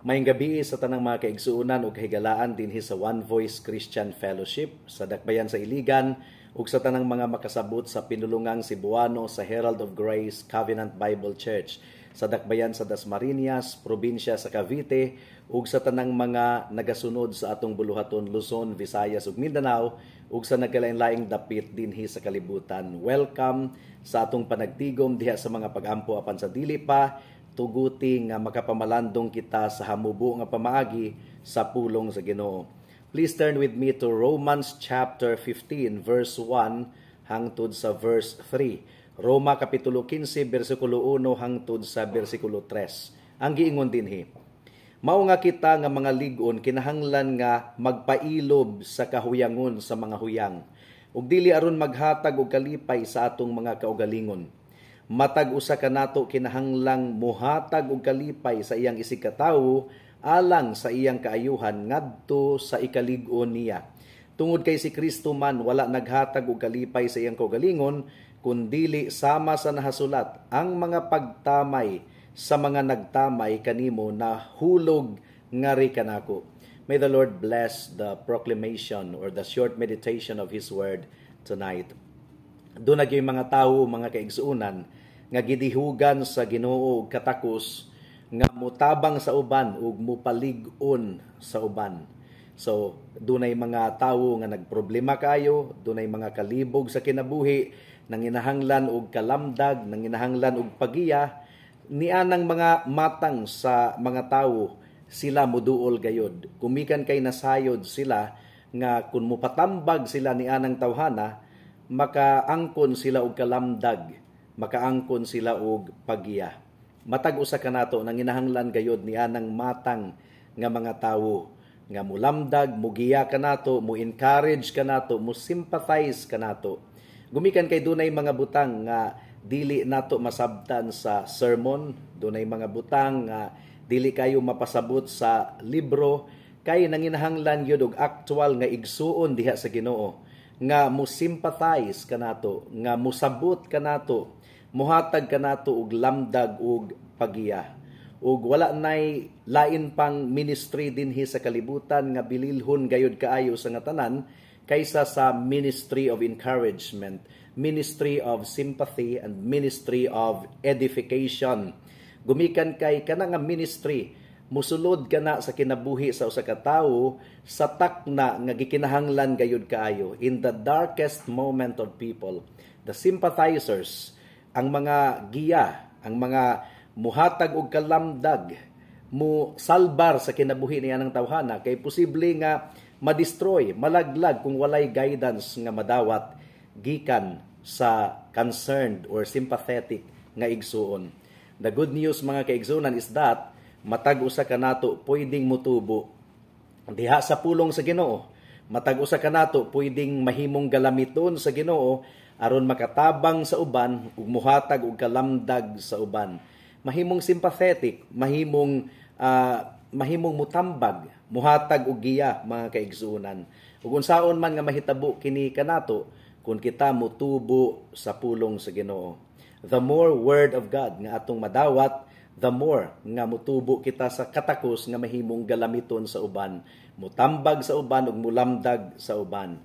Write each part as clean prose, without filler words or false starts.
Maayong gabii sa tanang mga kaigsuonan ug kahigalaan dinhi sa One Voice Christian Fellowship sa Dakbayan sa Iligan ug sa tanang mga makasabot sa pinulungang Cebuano sa Herald of Grace Covenant Bible Church sa Dakbayan sa Dasmariñas, probinsya sa Cavite, ug sa tanang mga nagasunod sa atong buluhaton Luzon, Visayas ug Mindanao ug sa nagkalain-laing dapit dinhi sa kalibutan. Welcome sa atong panagtigom diha sa mga pagampo, apan sa dili pa, tuguti nga makapamalandong kita sa hamubo nga pamaagi sa pulong sa Ginoo. Please turn with me to Romans chapter 15 verse 1 hangtod sa verse 3. Roma kapitulo 15 bersikulo 1 hangtod sa bersikulo 3. Ang giingon dinhi: "Mao nga kita nga mga lig-on kinahanglan nga magpailob sa kahuyangon sa mga huyang ug dili aron maghatag og kalipay sa atong mga kaugalingon. Matag usa kanato kinahanglang muhatag og kalipay sa iyang isigkatawo alang sa iyang kaayuhan ngadto sa ikalig-on niya. Tungod kay si Kristo man wala naghatag og kalipay sa iyang kaugalingon, kundili sama sa nahasulat, ang mga pagtamay sa mga nagtamay kanimo nahulog ngari kanako." May the Lord bless the proclamation or the short meditation of His Word tonight. Duna gyud mga tawo, mga kaigsuonan, nga gidihugan sa Ginoo og katakos nga mutabang sa uban ug mupalig-on sa uban. So, dunay mga tawo nga nagproblema kayo, dunay mga kalibog sa kinabuhi, nanginahanglan og kalamdag, nanginahanglan og pagiya, nianang mga matang sa mga tawo sila muduol gayod. Gumikan kay nasayod sila nga kung mupatambag sila ni anang tawhana, makaangkon sila og kalamdag, makaangkon sila og pagiya. Matag usa kanato nanginahanglan gayod ni anang matang nga mga tawo nga mulamdag, mugiya kanato, mo encourage kanato, mo sympathize kanato. Gumikan kay dunay mga butang nga dili nato masabtan sa sermon, dunay mga butang nga dili kayo mapasabot sa libro, kay nanginahanglan gyud og actual nga igsuon diha sa Ginoo nga mo sympathize kanato, nga musabot kanato, muhatag kanato og lamdag og pagiya. Ug wala nay lain pang ministry dinhi sa kalibutan nga bililhon gayud kaayo sa nga tanan kaysa sa ministry of encouragement, ministry of sympathy and ministry of edification. Gumikan kay kana nga ministry musulod kana sa kinabuhi sa usa ka tawo sa takna nga gikinahanglan gayud kaayo, in the darkest moment of people. The sympathizers, ang mga giya, ang mga muhatag og kalamdag, mo salbar sa kinabuhi niya ng tawhana kay posible nga ma-destroy, malaglag kung walay guidance nga madawat gikan sa concerned or sympathetic nga igsuon. The good news, mga kaigsuonan, is that matag usa kanato pwedeng mutubo diha sa pulong sa Ginoo. Matag usa kanato pwedeng mahimong galamiton sa Ginoo aron makatabang sa uban ug muhatag og kalamdag sa uban. Mahimong sympathetic, mahimong mutambag, muhatag og giya, mga kaigsuonan. Ug unsaon man nga mahitabo kini kanato kung kita mutubo sa pulong sa Ginoo. The more word of God nga atong madawat, the more nga mutubo kita sa katakos nga mahimong galamiton sa uban, mutambag sa uban ug mulamdag sa uban.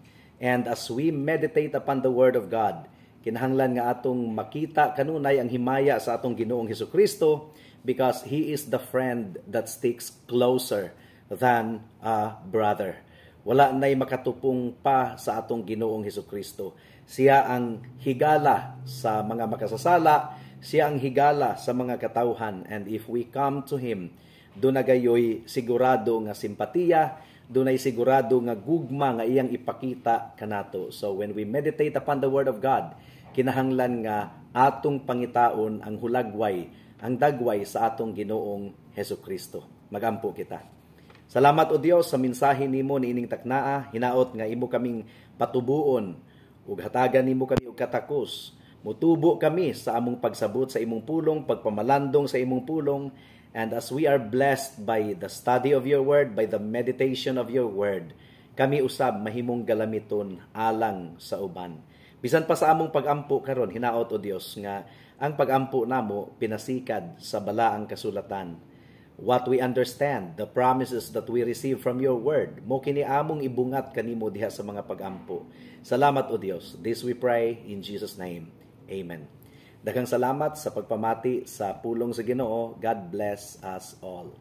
And as we meditate upon the word of God, kinahanglan nga atong makita kanunay ang himaya sa atong Ginoong Hesukristo because He is the friend that sticks closer than a brother. Wala nay makatupong pa sa atong Ginoong Hesukristo. Siya ang higala sa mga makasasala, siya ang higala sa mga katawhan, and if we come to Him, duna gayoy sigurado nga simpatiya, dunay sigurado nga gugma nga iyang ipakita kanato. So when we meditate upon the word of God, kinahanglan nga atong pangitaon ang hulagway, ang dagway sa atong Ginoong Hesukristo. Magampo kita. Salamat, O Dios, sa mensahe nimo niining taknaa. Hinaot nga imo kaming patubuon ug hatagan nimo kami og katakos. Mutubo kami sa among pagsabot sa imong pulong, pagpamalandong sa imong pulong, and as we are blessed by the study of your word, by the meditation of your word, kami usab mahimong galamiton alang sa uban. Bisan pa sa among pagampo karon, hinaot, O Dios, nga ang pagampo namo pinasikad sa balaang kasulatan. What we understand, the promises that we receive from your word. Mao kini among ibungat kanimo diha sa mga pagampo. Salamat, O Dios. This we pray in Jesus' name. Amen. Daghang salamat sa pagpamati sa pulong sa Ginoo. God bless us all.